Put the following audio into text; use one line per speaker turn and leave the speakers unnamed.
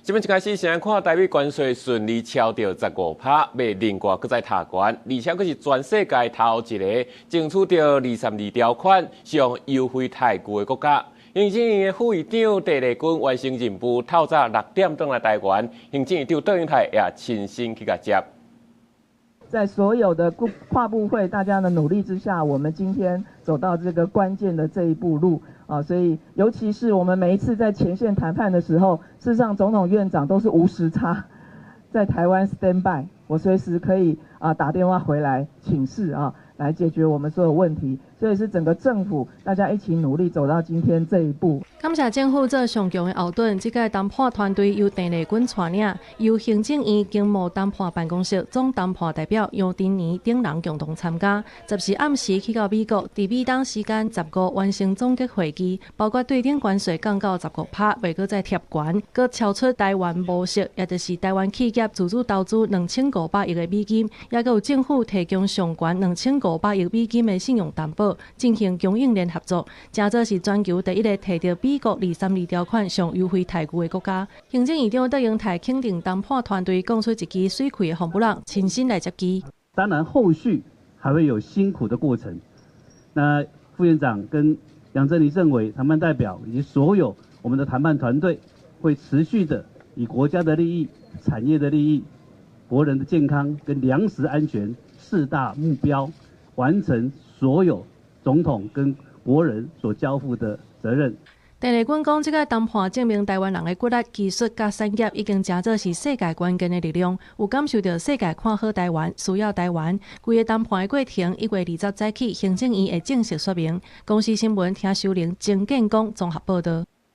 這擺一開始先看台美關稅順利超著15趴，欲另外閣再提懸，而且閣是全世界頭一个爭取著232條款上優惠待遇的國家。行政院的副院長鄭麗君完成任務，透早6點轉來台灣，行政院長卓榮泰也親身去共接。
在所有的跨部會大家的努力之下，我們今天走到這個關鍵的這一步路啊，所以尤其是我們每一次在前線談判的時候，事實上總統院長都是無時差，在台灣 stand by，我隨時可以啊打電話回來請示啊，來解決我們所有問題，所以是整個政府大家一起努力走到今天這一步。
感謝政府做上強的後盾，這屆談判團隊由鄭麗君帶領，由行政院經貿談判辦公室總談判代表楊振寧等人共同參加。14暗時去到美國，佇美東時間15完成總結會議，包括對頂關稅降到15趴，袂閣再貼懸，閣超出台灣模式，也就是台灣企業自主投資2500億的美金，也閣有政府提供上懸2500億美金的信用擔保，進行供應鏈合作，成做是全球第一个提著美國232條款上優惠待遇的國家。行政院長卓榮泰肯定談判團隊講出一支媠氣的帆布櫳，親身來接機。
當然，後續還會有辛苦的過程。那副院長跟楊珍妮政委談判代表以及所有我們的談判團隊，會持續的以國家的利益、產業的利益、國人的健康跟糧食安全四大目標，完成所有總統跟國人所交付的責任。
鄭麗君講，這個談判證明台灣人的骨力、技術佮產業已經成做是世界關鍵的力量，有感受著世界看好台灣，需要台灣。規个談判的過程，1月20早起，行政院會正式說明。公視新聞聽修玲、曾建功綜合報導。